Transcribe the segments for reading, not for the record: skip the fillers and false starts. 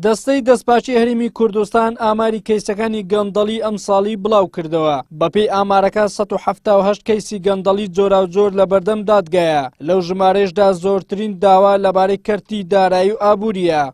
دەستەی دەستپاکی هەرێمی کوردستان ئاماری کەیسەکانی گەندەڵی ئەمساڵی بڵاوکردەوە، بەپێی ئامارەکە 178 کەیسی گەندەڵی جۆراوجۆر لەبەردەم دادگایە، لەو ژمارەیشدا زۆرترین داوا لەبارەی کەرتی دارایی و ئابوورییە.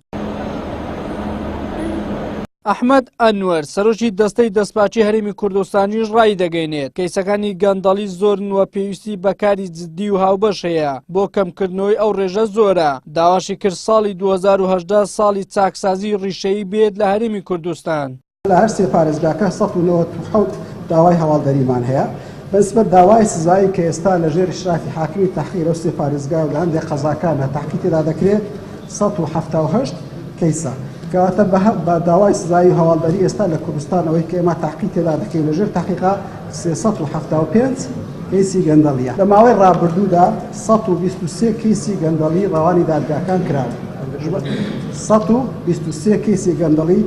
ئەحمەد ئەنوەر، سەرۆکی دەستەی دەستپاکی هەرێمی کوردستانیش ڕایدەگەینێت، کەیسەکانی گەندەڵی زۆرن و پێویستی بە کاری جددی و هاوبەش هەیە بۆ کەمکردنەوەی ئەو ڕێژە زۆرە، داواشی کرد ساڵی 2018 ساڵی چاکسازی ڕیشەیی بێت لە هەرێمی کوردستان. لە هەر سێ پارێزگاکە 197 داوای هەواڵدەریمان هەیە بەنسبەت داوای سزایی کە ئێستا لە ژێر ئیشرافی حاکمی تەحقیق لەو سێ پارێزگا و لە هەندێک قەزاکاندا تەحقیق تێدا دەکرێت 178 کەیسە. کەواتە بە داوای سزایی و هەواڵدەری ئێستا لە کوردستان ئەوەی کە ئێمە تەحقیق تێدا دەکەین لە ژێر تەحقیقا 375 کەیسی گەندەڵیە. لە ماوەی ڕابردوودا 123 کەیسی گەندەڵی ڕەوانی دادگاکان کراون. 123 کەیسی گەندەڵی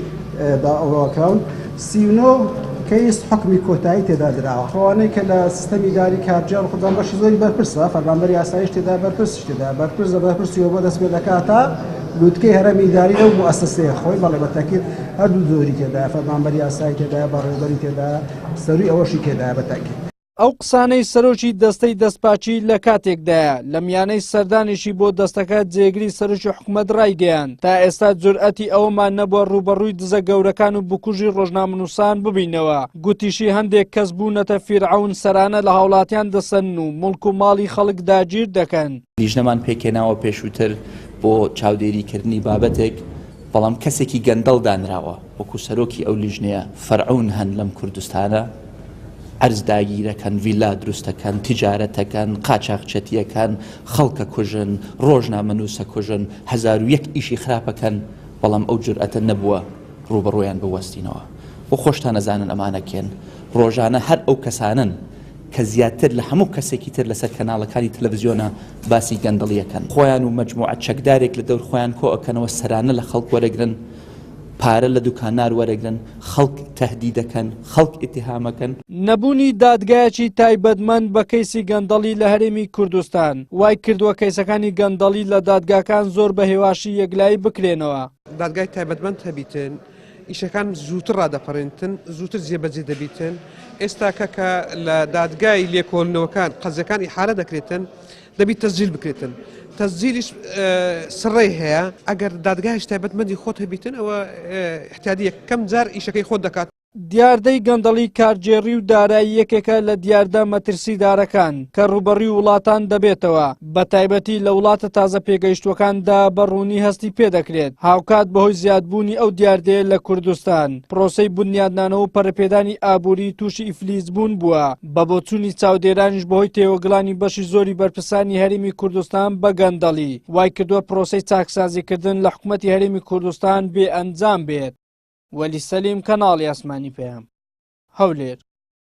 داواکراون، 39 کەیس حوکمی کۆتایی تێدا دراوە. ئەوانەی کە لە سیستەمی ئیداری کارگێڕ خودان بەشی زۆری بەرپرسە، فەرمانبەری ئاسایش تێدا، بەرپرسیش تێدا، بەرپرس لە بەرپرسیەوە بۆ دەست پێ دەکات تا لوتکەی هەرەمی ئیداری لەو موئەسەسەیە خۆی، بەڵێ بە تەئکید هەردوو جۆری تێدایە، فەرمانبەری ئاسایی تێدایە، بەڕێوەبەری تێدایە، سەرووی ئەوەشی تێدایە بە تەئکید. ئەو قسانەی سەرۆکی دەستەی دەستپاکی لە کاتێکدایە، لە میانەی سەردانێکی بۆ دەستەکە جێگری سەرۆکی حکومەت ڕایگەیاند، تا ئێستا جورئەتی ئەوەمان نەبووە ڕووبەڕووی دزە گەورەکان و بکوژی ڕۆژنامەنووسان ببینەوە، گوتیشی هەندێک کەس بوونەتە فیرعەون سەرانە لە هاوڵاتیان دەسەنن و موڵک و ماڵی خەڵک داگیر دەکەن. لیژنەمان پێکهێناوە پێشووتر بۆ چاودێریکردنی بابەتێک، بەڵام کەسێکی گەندەڵ دانراوە وەکو سەرۆکی ئەو لیژنەیە، فەرعون هەن لەم کوردستانە عەرز داگیرەکەن، ڤیلا دروستەکەن، تیجارەتەکەن، قاچاخچەتیەکەن، خەڵکە کوژن، ڕۆژنامەنووسە کوژن، 1001 ئیشی خراپەکەن، بەڵام ئەو جورئەتە نەبووە ڕووبەڕوویان بوەستینەوە. بۆ خۆشتان ئەزانن ئەمانە کێن، ڕۆژانە هەر ئەو کەسانەن کە زیاتر لە هەموو کەسێکی تر لەسەر کەناڵەکانی تەلەڤزیۆنە باسی گەندەڵی ئەکەن. خۆیان و مەجموعە چەکدارێک لە دەور خۆیان کۆ ئەکەنەوە سەرانە لە خەڵک وەرەگرن، پارە لە دوکاندار وەرەگرن، خەڵک تەهدیدەکەن، خەڵک ئیتیهامەکەن. نەبوونی دادگایەکی تایبەتمەند بە کەیسی گەندەڵی لە هەرێمی کوردستان، وای کردووە کەیسەکانی گەندەڵی لە دادگاکان زۆر بە هێواشی یەکلایی بکرێنەوە. دادگای تایبەتمەند هەبیتن، ئیشەکان زووتر ڕادەپەڕێنتن، زووتر جێبەجێ دەبیتن. ئێستاکە کە لە دادگای لێکۆڵینەوەکان قەزیەکان ئیحالە دەکرێتن، دەبی تەسجیل بکرێتن. تەسجیلیش سڕەی هەیە. ئەگەر دادگایش تایبەتمەندی خۆت هەبیتن، ئەوە ئیحتیادی یەکەم جار ئیشەکەی خۆت دەکات. دیاردەی گەندەڵی کارگێڕی و دارایی یەکێکە لە دیاردە مەترسیدارەکان کە ڕووبەڕووی وڵاتان دەبێتەوە، بەتایبەتی لە وڵاتە تازە پێگەیشتووەکاندا بە ڕوونی هەستی پێدەکرێت، هاوکات بەهۆی زیادبوونی ئەو دیاردەیە لە کوردستان، پرۆسەی بونیادنانەوە و پەرەپێدانی ئابووری تووشی ئیفلیجبوون بووە، بە بۆچوونی چاودێرانیش بەهۆی تێوەگلانی بەشی زۆری بەرپرسانی هەرێمی کوردستان بە گەندەڵی، وایکردووە پرۆسەی چاکسازیکردن لە حکومەتی هەرێمی کوردستان بێ ئەنجام بێت. وەلی سەلیم، کەناڵی ئاسمانی پەیام، هەولێر.